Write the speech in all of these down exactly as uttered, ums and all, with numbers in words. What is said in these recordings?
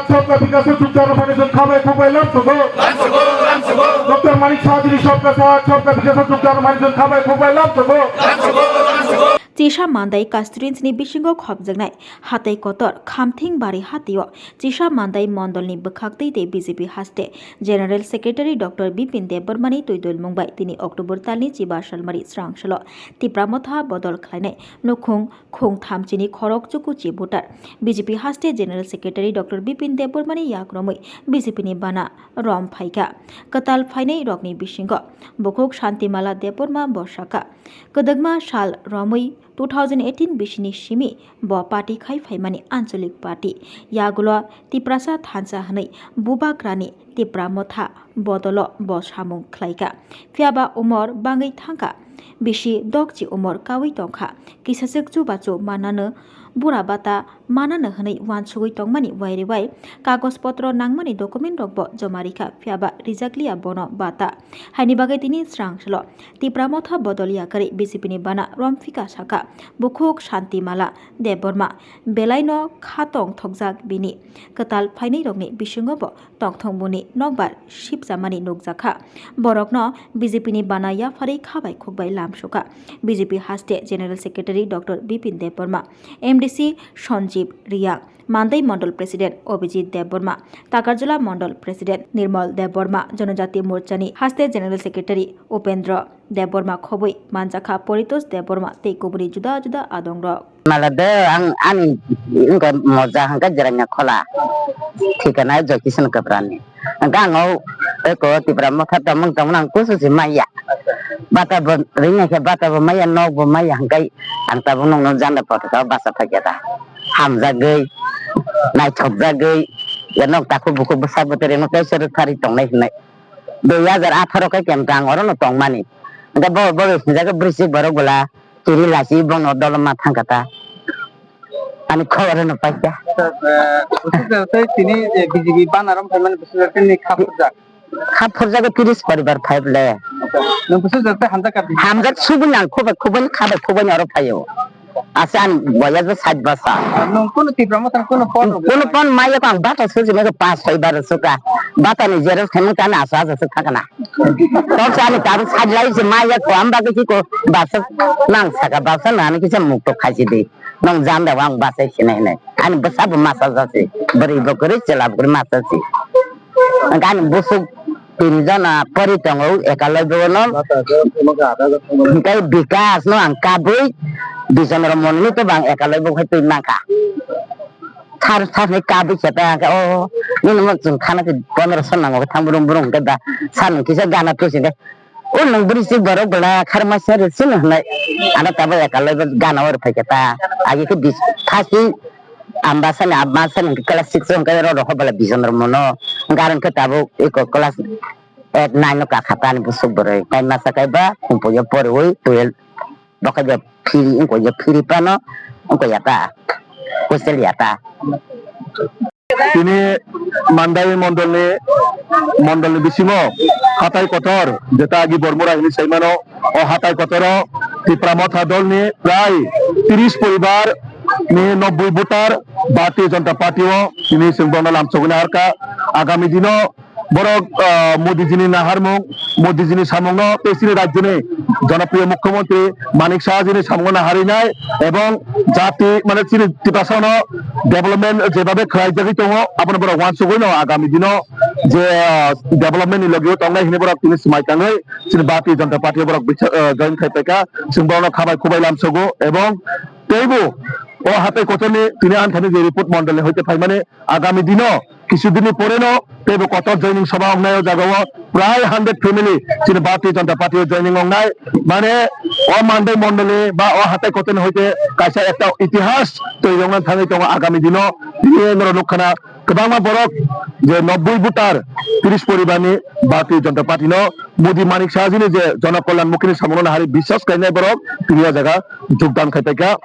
Sabka Vikas o jukjano phani jwng khabai khukbai lam sugo. Doctor Manik Saha jini Sabka Sath, Sabka Vikas o jukjano phani jwng khabai khukbai lam sugo. Chisa Mandai constituency ni bisingo khopjaknai Hatai Kotor Khamthing Bari Hatio Chisa Mandai Mondol ni bwkhak twi tei B J P haste General Secretary Doctor Bipin Debbarma ni twi dulmung bai tini October talni chiba salmari srang salo Tipra Motha bodol khlainai nukhung khung thamchini khorok chukuchi voter. B J P haste General Secretary Doctor Bipin Debbarma ni yak romwi B J P ni bana rom phaikha. Kwtal phainai rokni bisingo bukhuk Shantimala Debbarma bo sakha, kwdwkma sal romwi two thousand eighteen bisini simi bo party khai phaimani Anchalik Party, yagulo Tiprasa thansa hwnwi bubagrani Tipra Motha bodolo bo samung khlaikha. Phiyaba umor bangwi thangkha, bisi dokchi umor kaui tongkha, kisachwk chubachu manano, bura bata manano hwnwi uansugwi tongmani wairewai kagoj potro nangmani document rokbo joma rikha, phiyaba rijakliya bono bata. Haini bagwi tini srang salo Tipra Motha bodol yakarwi B J P ni bana romphika sakha, bukhuk Shantimala Debbarma belaino kha tongthokjak bini kwtal phainairokni bisingo bo tongthokmungni nokbar sipchamani nukjakha. Borokno B J P ni bana yapharwi khabai khukbai lamsukha. B J P haste General Secretary Doctor Bipin Debbarma, M D C Sanjeev Reang, Mandai Mondol President Abhijit Debbarma, Takarjala Mondol President Nirmal Debbarma, Janajati Morchani haste General Secretary Upendra Debbarma khobwi manjakha Paritosh Debbarma tei kubuni juda juda adongrok. Mala de ang ani wngkha moja hwnkha Jiranya Khola, thikana Joy Kisan Kaprani. Hwnkha ang o eko Tipra Motha tongmung tongmung ang kusu se maya. Bata bo ringya khe bata bo maya, nok bo maya hwnkhe ang tabuk nokno janda pothaka o basa phaikha ta. Hamjagwi, naithokjagwi, ya nok takhuk bukhuk bwsa bwtwi rwngno kaisa rwkthari tongnai hwnwi. Dui hajar atharo khe kemkha ang orono tongmani. Hwnkhe bo bo hinjagwi bwrwi borok bwla. Tiri lachi bongno doloma thangkha ta. Ani khobor no paikha. Acha, eh, bwswk tei tini je B J P banarom phaimani bwswk tini kha phurjak. Kha phurjago tiris poribar phai bole. Acha, nwng bwswk tei hamjak ka? Hamjak subui nang khubui khubui kha bai khubui oro phaio. Asa ang boya je sait basa. Nwng kunu Tipra Motha kunu pon? Kunu pon maya ko ang bata suji mega pas soi bar suka. Bata ni jeros khaimung tani asa asa suk thakana. Tok sani tabuk sajlai se maya ko amba ke ko basa nang saka basa nani kisa mukto khaisi de. Nong jam da wang basa sinai nai. Ani basa bo masa jasi. Bari bo kore chela bo kore masa si. Ani busuk tin jona pori tongo ekaloi bo no. Hikai Bikas no ang kabui. Bijon ro mon ni to bang ekaloi bo khai tui mangka. Thar thar ni kabui seta ke o. Ni no mo chung khana ke pondro son nango thang burung burung ke da. San kisa gana tu sinde. O nwng bwrwi chwk borok bwla kharma se rw chwng hwnwi. Ano tabuk ekaloi bo gana o rw phaikha ta. Agi khe bis-, first ni ambasani, ambasani hwnkhe class six o hwnkhe oro hobala bijon rw mono. Hwnkhe aro hwnkhe tabuk eko class eight nine o kakha ta ani bwswk bwrwi. Tai masa kaiba Humpuio poriwi twelve. Bo khe je phiri wngkha je phiri phano wngkha ya ta, hostel ya ta. Tini Mandai mondolni, mondolni bisingo hatai kotor, jeta agi Bormura hini saimano, o hatai kotoro Tipra Motha dolni prai tiris poribar ni nobboi voter Bharatiya Janata Party o tini chwng bono lamsogwi naharkha. Agami dino borok, ah, Modiji ni naharmung, Modiji ni samungno tei chini rajyoni jonopriyo mukhyamantri Manik Saha ji ni samungno naharwi nai ebong jati, mane, chini Tiprasano development jebabe khlaijagwi tongo, abono borok uansugwi no agami dino je, ah, development ni logi o tongnai hwnwi borok tini swmai tangwi chini Bharatiya Janata Party o borok bisa-, ah, join khai paikha, chwng borokno khabai khubai lamsogo ebong teibo o hatai kotorni tini anthani je report mondolni hoite phaimani agami dino, kisu dinni poreno teibo kotor joining sabha wngnai o jagao prai hundred family chini Bharatiya Janata Party o joining wngnai. Mane o Mandai mondoli ba o hatai kotorni hoite kaisa ekta itihas twi wngnai thangwi tongo agami dino. Tini norok nukkhana kwbangma borok je nobboi voter tiris poribarni Bharatiya Janata Party no Modi Manik Saha jini je Jana Kalyan Mukhini samungno nahari biswas khlainai borok tini o jaga jogdan khai paikha.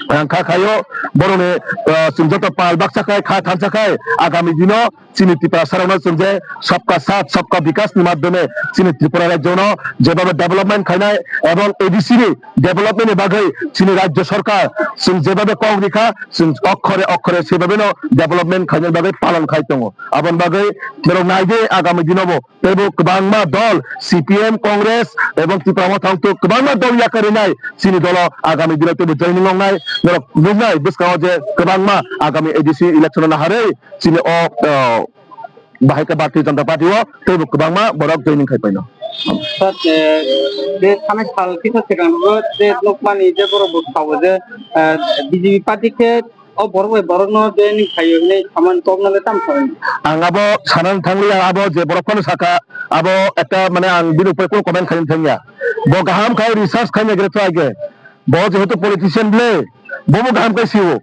Ang kha khaio borokni, ah, chwng joto pal baksa khai, kha thansa khai, agami dino chini Tiprasarokno chwng je sabka saath, sabka vikas ni madhyome chini Tripura rajyono jebhabe development khainai ebong A D C ni development ni bagwi chini rajyo sarkar chwng jebhabe kok rikha, chwng okhore okhore sebhabeno development khainani bagwi palon khai tongo. Aboni bagwi norok naidi agami dinobo teibo kwbangma dol, C P M, Congress ebong Tipra Motha wngtwk kwbangma dol yakarwi nai chini dolo agami dino teibo joining wngnai. Norok nuknai bwskango je kwbangma agami A D C election o naharwi chini o, o, bahai khe Bharatiya Janata Party o teibo kwbangma borok joining khai paino. Sir, eh, je thanai sal kisa swkang o je nukmani je borok bo sao je, eh, B J P party khe o borok bai borokno joining khaio hinwi samani kokno le tamo sanai? Ang abo sanani thangliya, abo je borok phano sakha, abo ekta mane ang bini upore kunu comment khaina thangya. Bo kaham khai research khaina gre to age. Bo jehetu politician ble, bo bo kaham khai sio.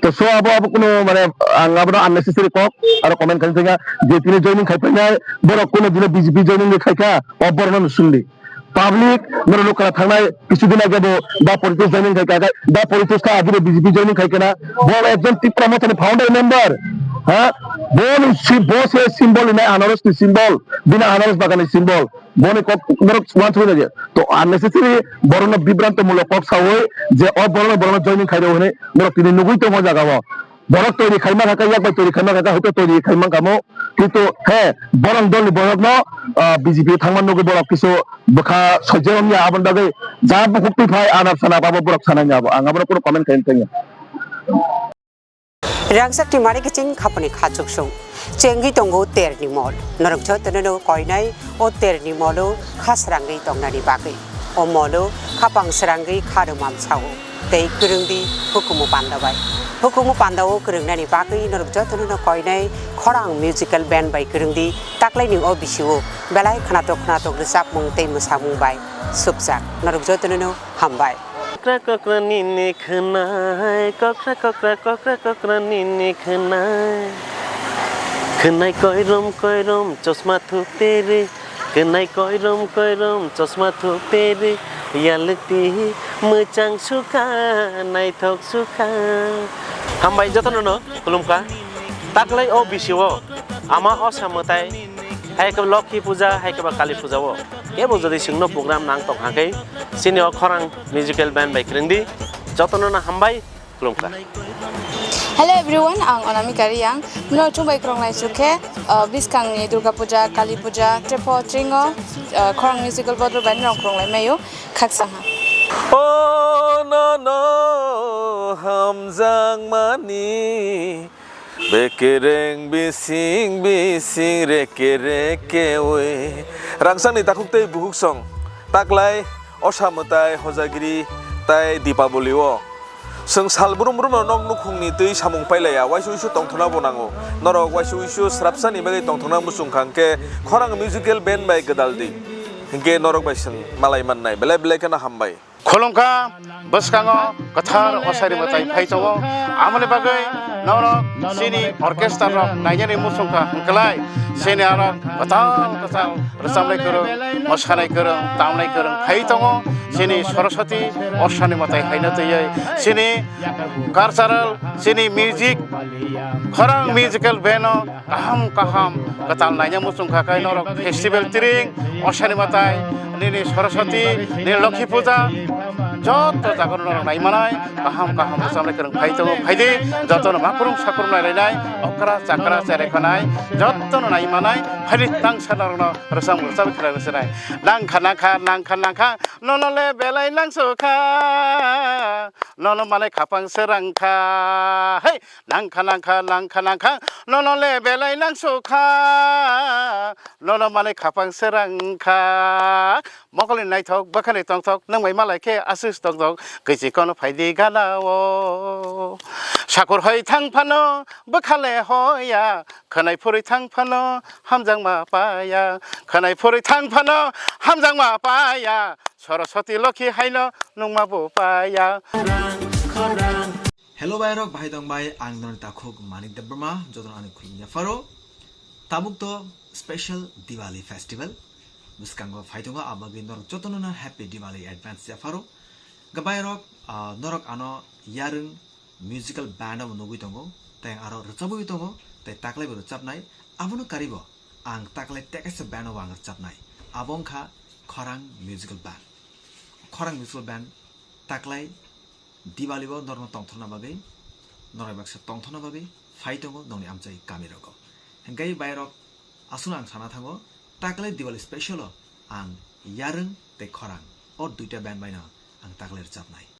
To so abo abo kunu mane ang abono unnecessary kok aro comment khaina thangya. Je tini joining khai painai, borok kunu dino B J P joining le khaikha, o borokno sungdi. Public, norok nukha thangnai kisu din age bo da politics joining khai kha, da politics kha agini B J P joining khai kana. Bo ekjon Tipra Mothani founder member. Ha? Bo ni si-, bo se symbol ni anaros ni symbol, bini anaros bagan ni symbol. Bo ni kok norok uansuk nai. To unnecessary borokno bibranto mulok kok sawi je o borokno borokno joining khai rw hwnwi norok tini nugwi tongo jaga o. Borok toiri khai mankha khe, yak bai toiri khai mankha khe, hoito toiri khai mankha mo. Kintu he, borok dolni borokno, ah, B J P thangma nugwi borok kisu bwkha sojak wngya, aboni bagwi ja bukhuk twi phai anap sanap abo borok sanai abo. Ang abono kunu comment khai thangya. Rangchak ni mari kiching khaponi khachuksong. Chengwi tongo terni mol. Norok jotono no koinai o terni molo kha srangwi tongnani bagwi. O molo khapang srangwi kha rwmam sao. Tei kwrwngdi hukumu panda bai. Hukumu panda o kwrwngnani bagwi norok jotono no koinai khorang musical band bai kwrwngdi taklaini o bisio belai khwnatok khwnatok rwchapmung tei mwsamung bai supjak. Norok jotono no hambai. Kokra kokra nini khwnai, kokra kokra kokra kokra nini khwnai. Khwnai koirom koirom chosma thuperi. Kwnai koirom koirom chosma thuperi, yalukti mwchang sukha, naithok sukha. Hambai jotono no khulumkha. Taklai o bisio ama osa mwtai, hai khe Lokhi puja, hai khe ba Kali puja o. Kebo jodi chwngno program nang tong hakhe, chini o khorang musical band bai kwrwngdi. Jotono no hambai. Khulumkha. Hello everyone, ang Onamika Riyang. Mino chumbai krong lai chukhe, uh, biskang ni Durga Puja, Kali Puja, Trepo, Tringo, uh, khorang musical bodol bai nong krong lai mayo, khaksa ha. O no no hamjak mani, bekereng bising bising reke reke we. Rangsang ni takhuk tei buhuk song, taklai, osa mwtai, hojagiri, tai Dipaboli o. Chwng sal brum brum no nok nukhung ni twi samung pailaiya, waisa uisu tongthokna bo nango. Norok waisa uisu srapsa ni bagwi tongthokna muchung kha hwnkhe khorang musical band bai gwdal di. Hwnkhe norok bai chwng malai mannai. Belai belai kheno hambai. Khulumkha, bwskango kwthar osari mwtai phai tongo. Amoni bagwi norok chini orchestra rok nainani muchung kha hwnkhlai chini aro kwtal kwtal rwchapnai kwrwng, mwsanai kwrwng, tamnai kwrwng khai tongo. Chini Saraswati osani mwtai haino twiwi chini cultural, chini music, khorang musical band o kaham kaham kwtal naina muchung kha khai norok festival tiring, osani mwtai, nini Saraswati, nini Lokhi puja, joto jaga norok nai manai, kaham kaham rwchapnai kwrwng phai tongo, phaidi, jotono makrung sakrung nai lainai, okra chakra cherai khanai, jotono nai manai, phaidi tangsa norokno rwchap rwchap khlai rwchapnai. Nangkha nangkha, nangkha nangkha, nono le belai nangsukha, nono manai khapang srangkha. Hey, nangkha nangkha, nangkha nangkha, nono le belai nangsukha, nono manai khapang srangkha. Mokolni naithok, bwkhani tongthok, nwng bai malai khe aswk tongthok, kwchwi kono phaidi gana o. Sakur hoi thang phano, bwkha le hoya, khwnai phurwi thang phano, hamjakma paya, khwnai phurwi thang phano, hamjakma paya, Saraswati Lokhi haino nungma bo paya. Hello bai rok, bahai tong bai, ang noni takhuk Manik Debbarma, jotono ani khulumya pharo. Tabuk to special Diwali festival bwskango phai tongo, abagwi norok jotono no happy Diwali advance ya pharo. Gabai rok, ah, norok ano yarwng musical band o nugwi tongo, tei aro rwchabwi tongo, tei taklai bo rwchabnai, abono karibo ang taklai tekaisa band o ang rwchabnai, abo wngkha Khorang Musical Band. Khorang Musical Band taklai Diwali o norokno tongthokna bagwi, norok baksa tongthokna bagwi phai tongo nokni amchai kami rogo. Hingkai bai rok aswkno ang sana thango, taklai Diwali special o ang yarwng tei khorang o duita band bai no ang taklai rwchabnai.